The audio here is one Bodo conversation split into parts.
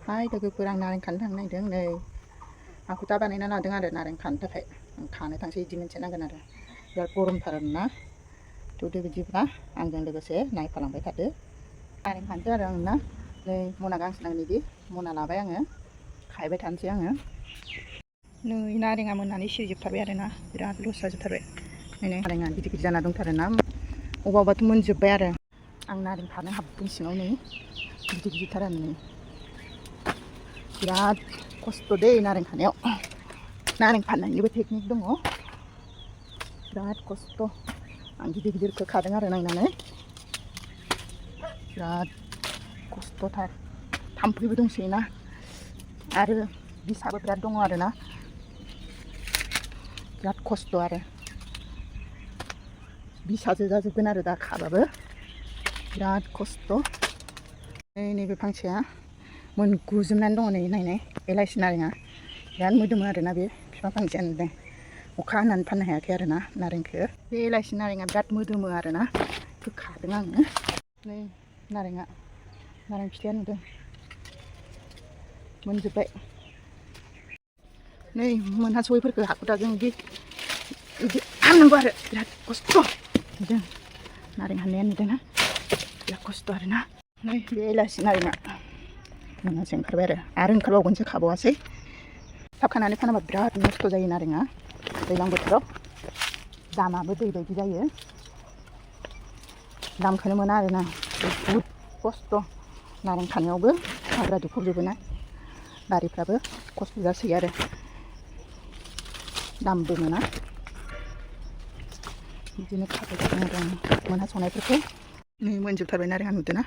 Hai लोगोफोर आं नारें खानो थांनो नागिरदों नै आंखौ दा बानायना लादों आरो नारें खानो थाखाय आं खानो थांसै बिदि मोनसे नांगोन आरो बिराद गरमथार ना थौदो बिदिब्ला आंजों लोगोसे नायफालांबाय थादो नारें खानोसै आरो आं ना नै मना गांसे नांगोन बिदि मना लाबाय आङो खायबाय थानोसै आङो नै नारेंआ मोननानै सिरिजोबथारबाय आरो ना बिराद लस जाजोबथारबाय नै नारेंआ गिदिर गिदिर जाना दंथारो ना अबा अबाथ' मोनजोब्बाय आरो आं नारें खानो हाबदों सिङाव नै गिदिर गिदिरथार आरो नै बिराद खस्थ' दै नारें खानायाव नारें फाननायनिबो टेकनिक दङ बिराद खस्थ' आं गिदिर गिदिरखौ खादों आरो नायनानै बिराद खस्थ'थार थाम्फैबो दंसै ना आरो बिसाबो बिराद दङ आरो ना बिराद खस्थ' आरो बिसासो जाजोबगोन आरो दा खाबाबो बिराद खस्थ' नैबे फांसेया मोनगुजोबनानै दङ नै नायनाय एलाइसि नारेंआ बिराद मोदोमो आरोना बे बिफां फांसेयानो दे अखा हानानै फाननो हायाखै आरो ना नारेंखौ बे एलाइसि नारेंआ बिराद मोदोमो आरो ना बेखौ खादों आङो नै नारेंआ नारें फिथाइया नुदों मोनजोब्बाय नै मोनहासयैफोरखौ हाखुदाजों बिदि हानांगौ आरो बिराद खस्थ' नुदों नारें हाननाया नुदोंना बिराद खस्थ' आरो ना नै बे एलाइसि नारेंआ मोनासो ओंखारबाय आरो ओंखारबावगोनसो खाबावासै थाब खानानै फानाबा बिराद नस्थ' जायो नारेंआ दैज्लां बोथोराव दामाबो दै बायदि जायो दामखौनो मोना आरोना बहुद खस्थ' नारें खानायावबो हाग्रा दुफबजोबो ना बारिफ्राबो खस्थ' जासै आरो दामबो मोना बिदिनो खाबाय थादों आरो आं मोनहासनायफोरखौ नै मोनजोबथारबाय नारेंआ नुदोंना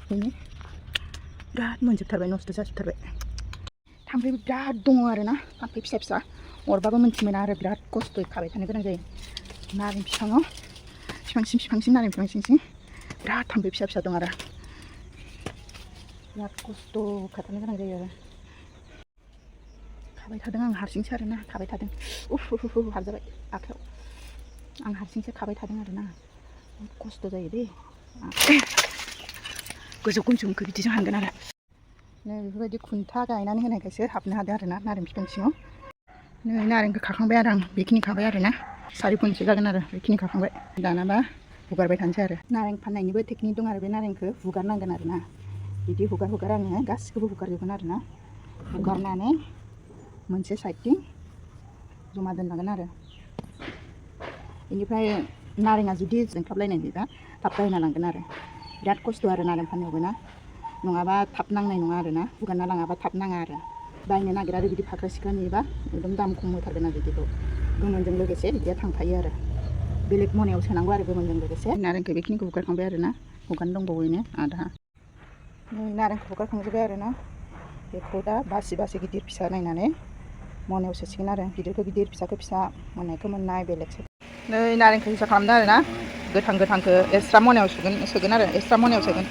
बेनो बिराद मोनजोबथारबाय नस्थ' जाजोबथारबाय थाम्फैबो बिराद दङ आरो ना थाम्फै फिसा फिसा अरबाबो मोनथिमोना आरो बिराद खस्थ'यै खाबाय थानो गोनां जायो नारें बिफाङाव बिफांसिं नारें बिफां सिं बिराद थाम्फै फिसा फिसा दं आरो बिराद खस्थ' खालामनो गोनां जायो आरो खाबाय थादों आं हारसिंसो आरो ना खाबाय थादों उफ हाबजाबाय आखायाव आं हारसिंसो खाबाय थादों आरो ना बहुद खस्थ' जायो दे गोजौ गोजौखौ बिदिजों हानगोन आरो नै बेफोरबायदि खुन्था गायनानै होनायखायसो हाबनो हादों आरो ना नारें बिफां सिङाव नै नारेंखौ खाखांबाय आरो आं बेखिनि खाबाय आरो ना 4 फुनसो जागोन आरो बेखिनि खाखांबाय दानाबा हुगारबाय थानोसै आरो नारें फाननायनिबो टेकनिक दं आरो बे नारेंखौ हुगारनांगोन आरो ना बिदि हुगार आङो गासिखौबो हुगारजोबगोन आरो ना हुगारनानै मोनसे साइडथिं जमा दोनलांगोन आरो बेनिफ्राय नारेंआ जुदि जोंख्लाबलायनायबा थाब बायना लांगोन आरो बिराद खस्थ' आरो नारें फाननायावबो ना नङाबा थाब नांनाय नङा आरो ना हुगारना लाङाबा थाब नाङा आरो बायनो नागिरा आरो बिदि फाख्रा सिख्रा नुयोबा एकदम दाम खम होथारगोन आरो बिदिखौ गोमोनजों लोगोसे बिदिया थांफायो आरो बेलेग मनायाव सोनांगौ आरो गोमोनजों लोगोसे नारेंखौ बेखिनिखौ हुगारखांबाय आरो ना हुगारनो दंबावोनो आधा नारेंखौ हुगारखांजोब्बाय आरो ना बेखौ दा बासि बासि गिदिर फिसा नायनानै मनायाव सोसिगोन आरो गिदिरखौ गिदिर फिसाखौ फिसा मोननायखौ मोननाय बेलेगसो नै नारेंखौ हिसाब खालामदों आरो ना गोथांखौ एक्सट्रा मनायाव सोगोन आरो एक्सट्रा मनायाव सोगोन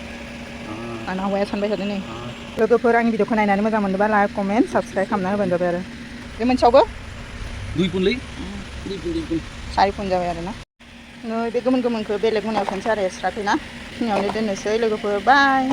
आंना हौवाया सानबाय थादों नै लोगोफोर आंनि भिडिअखौ नायनानै मोजां मोनदोंबा लाइक कमेन्ट साबस्क्राइब खालामना होबानो जाबाय आरो बे मोनसेयावबो 2 फुनलै 4 फुन जाबाय आरो ना नै बे गोमोनखौ बेलेग मोनायाव सोनोसै आरो एक्सट्राखै ना खिनियावनो दोननोसै लोगोफोर बाय